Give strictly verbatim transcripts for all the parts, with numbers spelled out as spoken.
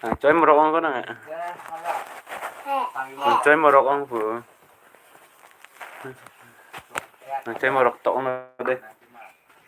Nangchoi morok ong ko nang. Nangchoi morok ong pu. Nangchoi morok tok ong de.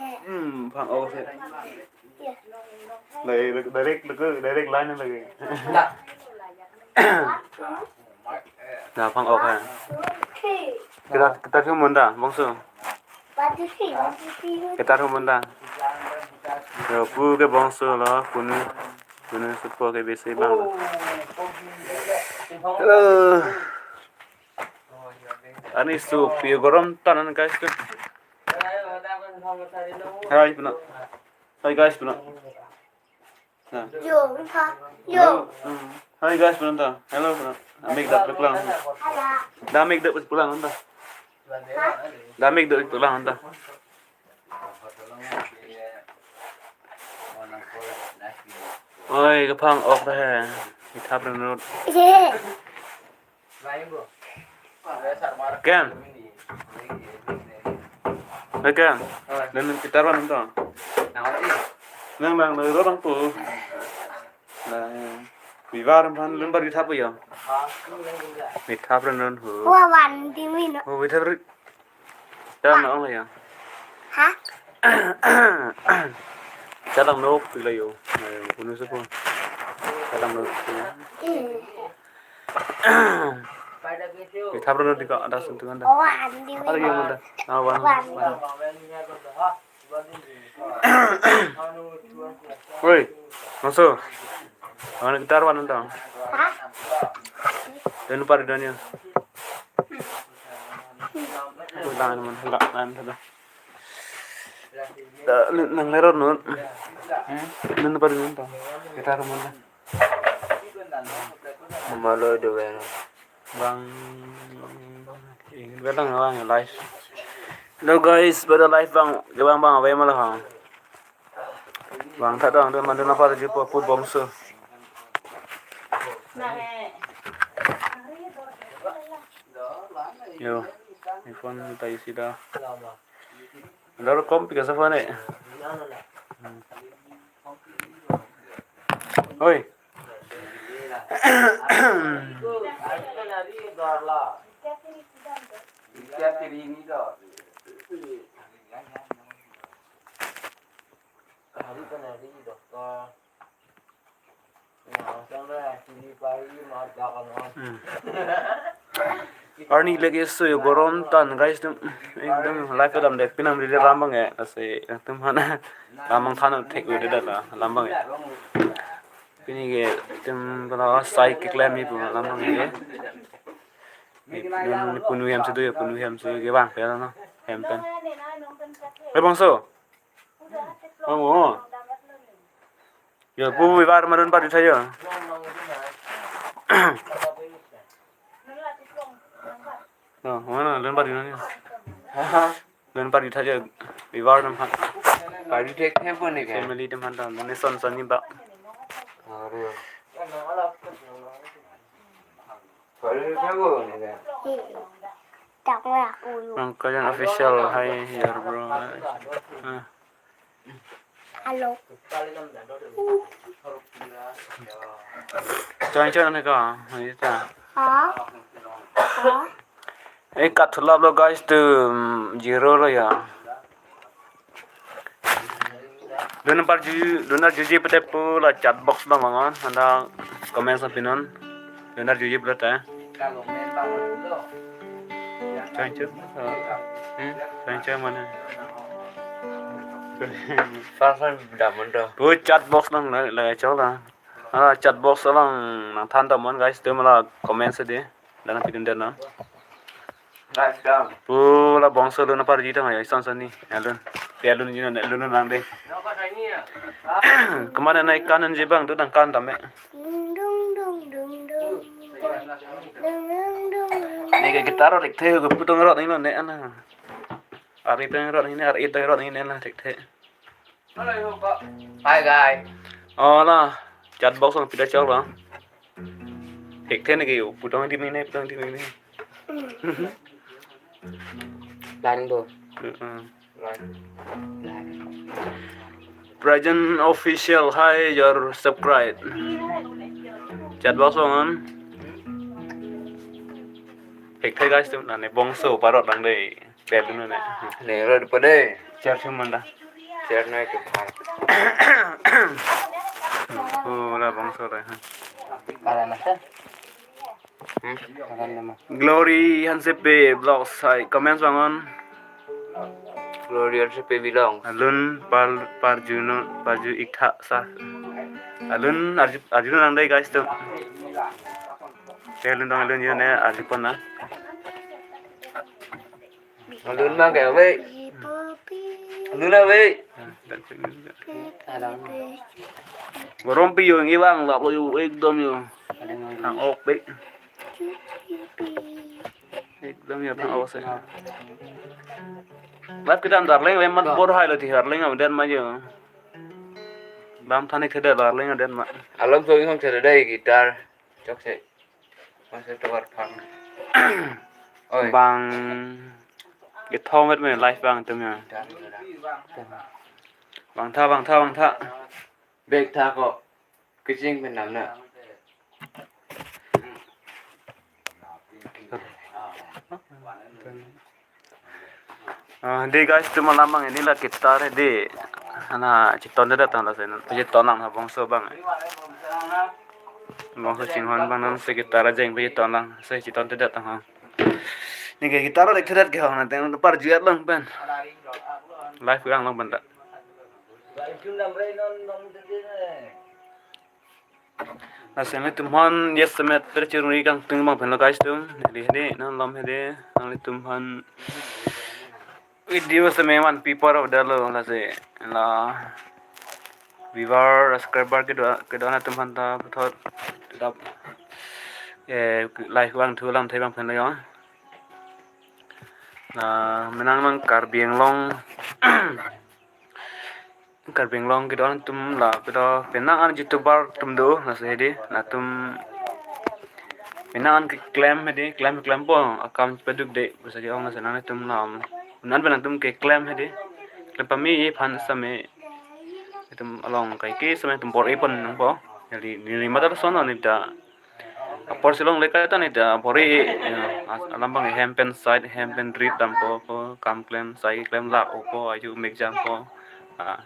Hmm, phang-ok se. Direct, direct, direct line lagi. Dah phang-ok ha. Kita, kita thu munda, bongso. Kita thu munda. Yo, pu ke bongso lo, punu, punu supo ke besi bang lo. Hello. Ani su pi gorom tanan guys tu. Hi puna. Hi guys puna. Yo, ha. Yo. Hmm. Hi guys puna ta. Hello puna. Amik dak peklang. Hala. Damik dak peklang ta. Damik dak peklang ta. Oi, kephang-ok ta he. Ithap renut. Ye. Ken. Hei, Ken. Oi. Nang kita ron to. Nang ron. Nang nang nang ron tu. Nah, bivar man lun bar ithap ya. Ha, nang ron. Ithap ron hu. Wa wan di mi no. Oh, ithap ri. Chala ong ya. Ha? Chala nok pila yo. Ayo, punu supo. Chala nok. Hmm. Ithap ron di ko ada sentuhan dah. Oh, andi. Ada yang mana? Ah, wan. Wan. Oi, masuk. Mana gitar wan entah. Ha? Dan lupa di Daniel. Tangan mana? Enggak, tangan sudah. Nang lerot nun. Hmm? Nun pada nun tong. Kita rumah dah. Malo do bang. Bang. Ingin belang bang live. Hello guys, pada live bang, ke bang bang, apa yang malah bang? Bang tak dong, dia mandu napa tadi po put bongso. Yo, iPhone tayo sida. Daro kom pika sa phone eh. Hmm. Oi. Hmm. Arni lagi su yo gorom tan guys tum ekdom live dam de pinam riri lam bang eh ase tum hana lam bang than thek udah dah lam bang eh pini ke tum bala sai keklem ni pu lam bang eh punu hem si do ya punu hem si ke bang pe no hem pen eh bongso. Oh, oh. Ya, bu bivar ma lun pari thayo. Oh, mana lun pari nani? Lun pari thayo. Bivar nam ha. Pari thek thek pun ni kan? Family dem han ta. Mane son son ni ba. Are. Pari thek pun ni kan? Tak mau aku. Bang Kajan Official, hi here bro. Ah. Hello. Choi choi ne ka, ita. Ha? Ha? Eh, kat thulap lo guys tu, mm, zero lo ya. Lun parju, lun arjuji pete pu la chat box bang mangan, anda comment sa pinon. Lun arjuji pete. Choi choi. Hmm, choi choi mana? Pasan damun do. Pu chat box nang la la chok la. Ah, chat box alang nangthan damun guys, tu mala comment sa de. Dan pidun dan na. Pu la bongso lun parji tang ya, ison sani. Ya lun. Ya lun jino, lun nang de. Kemana naik kanan je bang, tu nang kan tame. Dung, dung, dung, dung, dung. Dung, dung, dung, dung. Neke gitar rik the, pu tong rot ni lo ne ana. Ari tong rot ni ne, ari tong rot ni ne la rik the. Hi guys. Oh la, chat box ang pida chok la. Rik the neke pu tong di ni ne, pu tong di ni ne. Lan bo. Heeh. Lan. Lan. Brighton Official, hi, your subscribe. Chat box long on. Hek thai guys, tum nane bongso parot lang dei. Bel dun nane. Ne rod pa dei. Share sum manda. Share nai tu phai. Oh, la bongso la. Para na sa. Hmm? Para na ma. Glory Hansepe Vlogs, hi, comments bang on. Glory Hansepe belong. Alun par parjuno parju iktha sa. Alun arju arju nang dei guys tu. Te alun dong alun yun ne arju pon na. Alun mang ke ave. Alun ave. Gorom pi yo ngi bang lap lo yo ekdom yo. Hang ok pe. Ekdom yo hang ok se. Lap kedam darling le mat bor hai lo ti darling am den ma yo. Bam thani khede darling den ma. Alom so inghong khede dei guitar. Chok se. Masih tawar phang. Oi. Bang kethom vet me live bang tum ya. Bang tha, bang tha, bang tha. Bek tha ko. Keching pen nam na. Ah, dei guys, tum alam bang ini la guitar dei. Ana cheton dei datang la sen. Cheton lang ha bongso bang. Bongso chinghon bang nam se guitar jeng pe cheton lang se cheton dei datang ha. Neke guitar le thedet ke hong na teng parju at lang pen. Live lang lang pen ta. Lason nanglitum aphan yes semet per chirungri kangtung bang pen lo guys tum. Hedi hedi non lom hedi nanglitum aphan video seme man pi apor aveda lo lasi la viewer subscriber kedo kedo-an atum aphan ta puthot dap eh live vangthu alam thai bang pen lo yo. Na menang nang Karbi Anglong Karbi Anglong kedo-an atum la kedo penang an YouTuber atum do lasi hedi latum penang an keklem hedi klem klempo akam paduk dei pusi ke-ong lasi nanglitum lam nan penang atum keklem hedi klem pame aphan same itum along kaike same itum bor-i pon nangpo. Jadi neli mata son neli ta apor si longle kaita neli ta bor-i, ya, as- alam bang hem pen side hem pen rit dampo ko kam klem sai klem lak opo aju mek jangpo. Ah,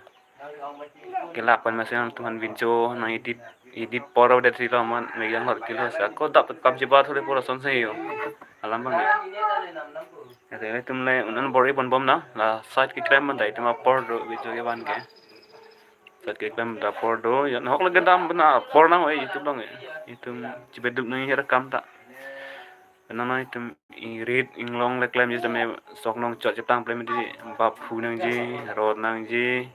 kelak pen masih nangtum aphan video nang edit edit apor avedet si lo man mek jang lor kilo sa ko dap kam chiba thore pura son se yo. Alam bang ya. Ya, te tum le un-an bor-i pon bom na la side keklem man dai tum apor do video kevan ke. Side keklem ta apor do, ya, nahok lagi dam bena apor nang oi, itum dong oi. Itum chibeduk nang hir kam ta. Bena nang itum irit inglong le klem jisame sok nong chot chetang plem di bap hu nangji, rot nangji.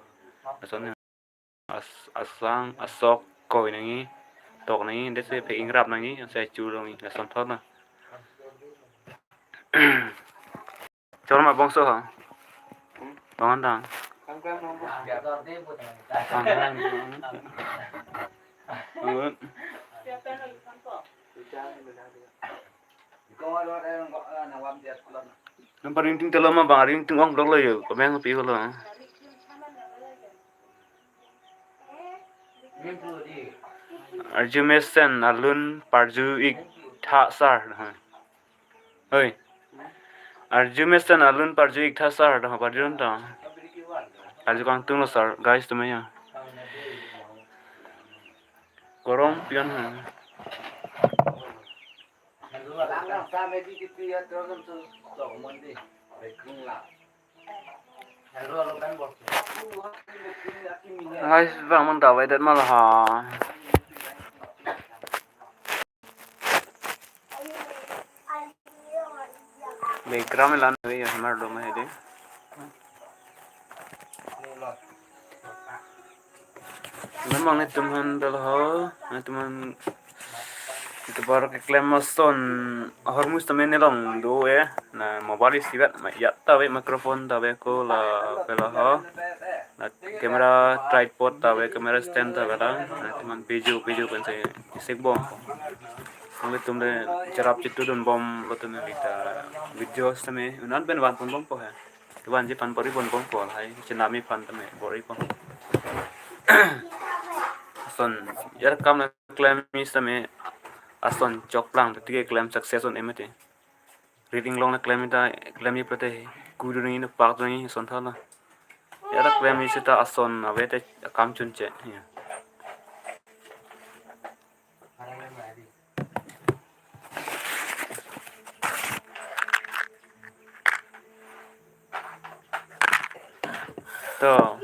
Lason as asang asok koi nangji, tok nangji, dese pe ingrap nangji, se chu dong lason thot na. Chor ma bongso ha. Tongan dang. Nampa ringting telo ma bang ringting ong dok lo yo. Komeng pi lo. Arju mesen alun parju ik tha sar. Hoi. Arju mesen alun parju ik tha sar dah parju ta. Arju kangtung lo sar guys tum ya. Korom pion ha. Guys, bang mang ta avedet ma lo ha. Background lan ave ya hamar do ma hede. Memang netum aphan dolo ho, netum aphan itu baru keklem ason hormus temen nelong do eh. Na mobile isi vet ma ya ta ave microphone ta ave ko la pelo ho. Na camera tripod ta ave camera stand ta ave la. Na teman peju peju kan se isik bom. Kami tum de cherap chitu dun bom lo tum de ta video seme unan pen van pon bom po he. Vanji aphan bor-i pon bom po lahai chenami aphan tame bor-i pon. Ason, ya kam klem sitame ason chokplang, tike klem success un emete. Reading long na klem ta, klem ji prate, kudu ni pak ni son thala. Ya klem sita ason ave te kam chunche. Ya. To.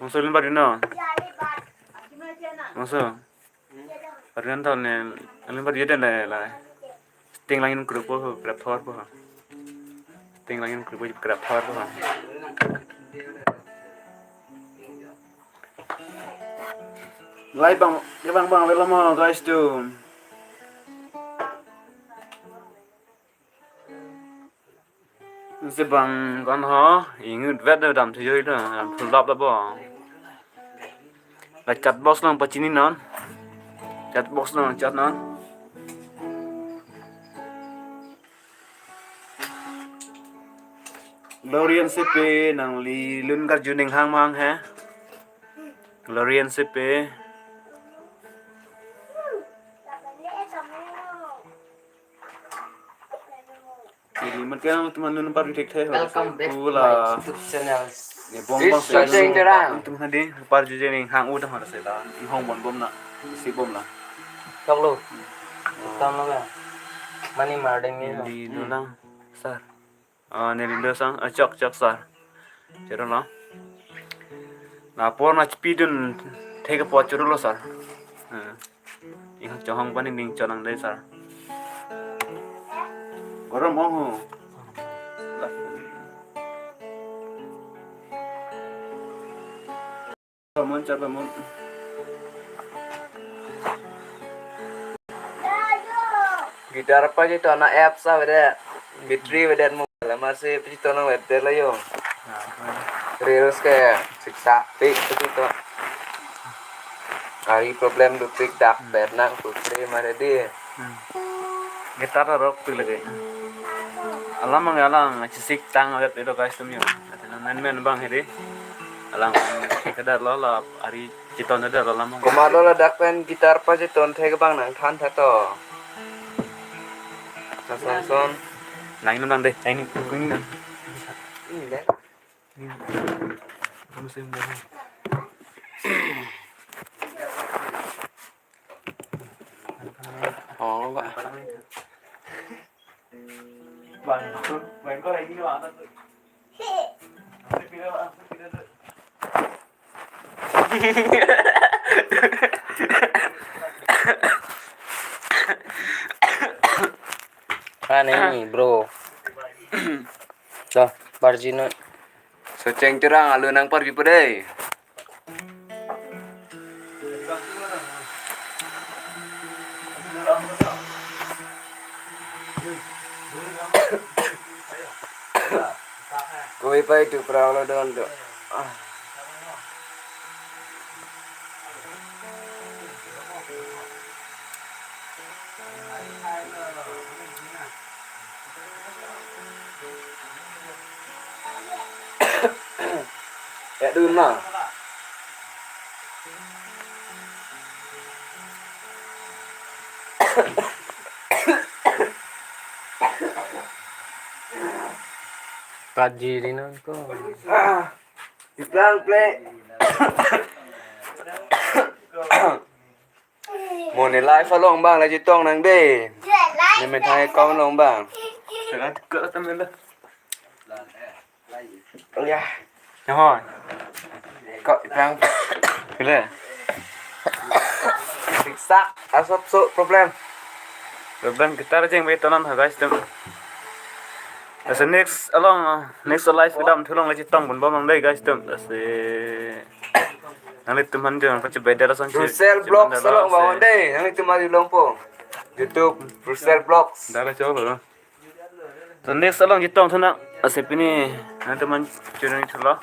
Mungso lun badu no. Mungso. Badu no to ne, lun badu ye den le la. Sting langin grup po, grab thor po. Sting langin grup po, grab thor po. Lai bang, ye bang bang velo mo guys tu. Si bang kon ho, ingut vet dam thu joi do, dam thu lap lap bo. La chat box nang pachini non. Chat box nang chat non. Lorian C P nangli lun karju ning hang mang he. Lorian C P. Jadi, man kaya teman nun par detect hai. Welcome back to my YouTube channel. Ni bong bong. Teman hadi par juje ning hang u dah mana sela. Ing hong bon bom na. Si bom la. Kak lo. Kam lo ya. Mani mardeng ni. Di dulang sar. Ah, neli do sang, ah, chok chok sar. Choro lo. Lapor na chipidun thek apot choro lo sar. Ah. Ing chonghong pani ning chonang dei sar. Gorom ong ho. Mon chapa mon. Guitar pacheton apps avedet, battery avedet mobile, amatsi pacheton avedet la yo. Reels ke siksa pik pacheton. Ari problem dopik dak ber nang putri mare di. Hmm. Guitar rock tu lagi. Alam ang alang chisik tang agat itu guys tum yo. Ati na men men bang hedi. Alang kada lo la ari cheton ada lo lam. Komat lo ladak pen guitar pacheton thek bang nang than tha to. Sa son son. Nang inum nang deh, nang inum kuning nang. Ini deh. Ini. Kamu sih mau. Oh, Pak. Aneh nih, bro. Dah, barjina. Soceng curang, alu nang parji po dei. Koi pai tu prau lo don tu. Ah. Ya dun ma. Pajiri nangko. Ah, iplang play. Mo ne live along bang la chetong nang dei. Ne men thang account along bang. Sekarang ke temen dah. Ya. Nahoi. Kok iplang. Gila. Siksak asap so problem. Problem guitar jeng betonan ha guys tum. Asa next along, next live kedam thulong la chetong pon bom nang dei guys tum. Asa nanglitum han jeng pache beda la sang. Brussels Vlogs along bang dei, nanglitum ari long po. YouTube Brussels Vlogs. Dala cholo. To next along chetong thunang. Asa pini nanglitum han chunang thulo.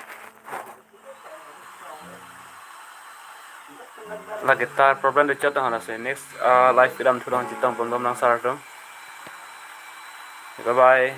La guitar problem de chot hana se next, ah, live kedam thulong chetong pon bom nang sar tum. Bye bye.